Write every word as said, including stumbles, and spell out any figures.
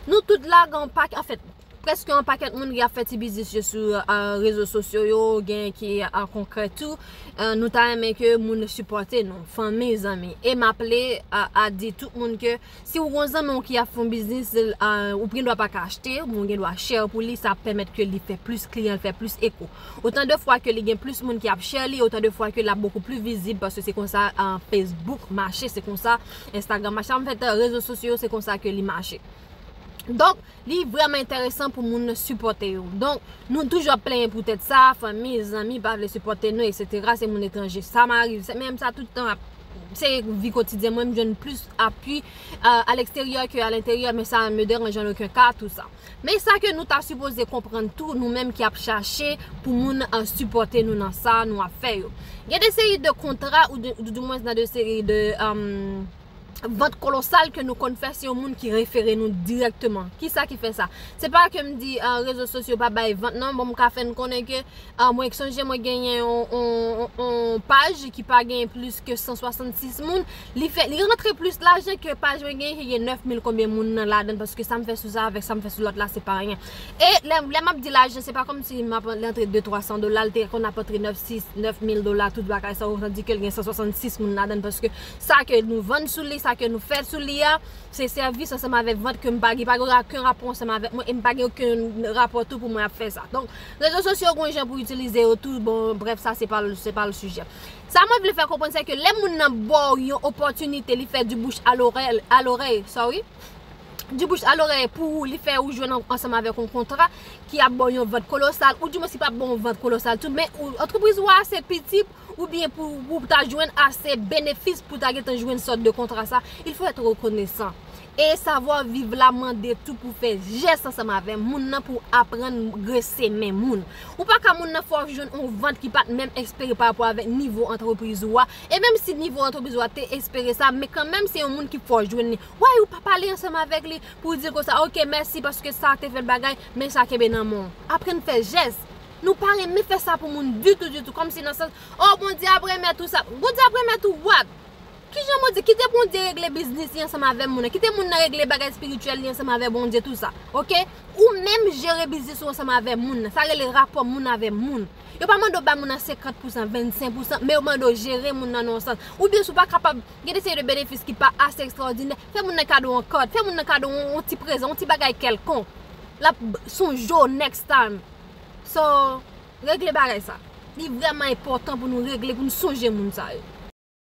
Nou tout la gen yon pakèt, anfèt, prèske yon pakèt moun ki ap fè ti biznis yo sou uh, rezo sosyo yo, gen ki uh, konkrè tou. Uh, nou ta renmen ke moun sipòte nou, fanmi, zanmi. E m aple uh, a di tout moun ke si w gon zanmi w ki ap fè yon biznis, uh, ou gen dwa pa ka achte, ou gen dwa share pou li, sa ap pèmèt ke li fè plis kliyan, li fè plis eko. Otan de fwa ke li gen plis moun ki ap share li, otan de fwa ke l ap bokou pli vizib, paske se konsa uh, Facebook mache, se konsa Instagram mache. An fèt, rezo sosyo se konsa ke li mache. Donk, li vrèman enteresan pou moun sipòte yo. Donk, nou toujou ap plenyen poutèt sa, fanmi, zanmi pa vle sipòte nou, etsetera. Se moun etranje. Sa m arive, se menm sa tout tan ap se vi kotidyen mwen, m jwenn plis apui uh, a leksteryè ke a lenteryè, men sa me deranje an okenn ka, tou sa. Men sa ke nou ta sipoze konprann tou, nou menm ki ap chache pou moun uh, sipòte nou nan sa nou ap fè yo. Gen de seri de kontra ou, de, ou di mwens nan de seri de um, vant kolosal ke nou konn fè, se yon moun ki refere nou dirèkteman. Kisa ki fè sa? Se pa ke m di uh, rezo sosyo pa bay vant non, bon m ka fè n konnen ke uh, mwen sonje mwen genyen yon paj ki pa genyen plis ke san swasannsis moun. Li fè, li rantre plis lajan ke paj mwen genyen ki gen nèf mil konbyen moun nan ladan, paske sa m fè sou sa avèk sa m fè sou lòt la se pa anyen. E lè, lè m ap di lajan, se pa kòmsi m ap rantre de twa san dola, l te konn ap rantre nèf, sis, nèf mil dola, tout bagay sa, ou tandike l gen san swasannsis moun ladan, paske sa ke nou vann sou li, sa ke nou fè sou li a, se sèvis ansanm avèk vant ke m pa gen, pa gen okenn rapò ansanm avèk mwen, e m pa gen okenn rapò tou pou mwen ap fè sa. Donk, rezo sosyo gon jan pou itilize yo tou, bon, brèf, sa se pa, se pa l sijè. Sa mwen vle fè konprann, se ke lè moun nan ba w yon opòtinite, li fè di bouch a lorèy, a lorèy, sorry, di bouch a lorèy pou ou, li fè ou jwenn ansanm avèk yon kontra ki ap ba w yon vant kolosal, ou di mwen si pa ba w yon vant kolosal tou, men ou, antrepriz ou a ase piti oubyen pou, pou ta jwenn ase benefis pou ta gentan jwenn sòt de kontra sa, il faut être reconnaissant. E savwa viv la mande tou pou fè jès ansanm avè moun nan pou aprann rese men moun. Ou pa ka moun nan fè w jwenn yon vant ki pa t menm espere pa rapò avèk nivo antrepriz ou a. E menm si nivo antrepriz ou a te espere sa, men kanmenm se yon moun ki fè w jwenn li. Why ou pa pale ansanm avèk li pou w di l konsa, ok, mèsi paske sa te fèt bagay, men sa kenbe nan men w. Aprann fè jès. Nou pa renmen fè sa pou moun ditou, ditou. Kòmsi nan sans, oh, Bondye ap remèt ou sa. Bondye ap remèt ou what? Kijan Bondye? Kite Bondye regle biznis li ansanm avè moun nan. Kite moun nan regle bagay espirityèl li ansanm avè Bondye, tou sa. Ok? Ou menm jere biznis ou ansanm avè moun nan. Sa rele rapò moun avè moun. Yo pa mande w bay moun nan senkant pousan, vennsenk pousan, men yo mande w jere moun nan nan yon sans. Oubyen si w pa kapab, gen de seri de benefis ki pa ase ekstraòdinè, fè moun nan kado yon kart, fè moun nan kado yon, yon ti prezan, yon ti bagay kèlkonk. L ap sonje w next time. So, regle bagay sa. Li vrèman enpòtan pou nou regle, pou nou sonje moun sa yo.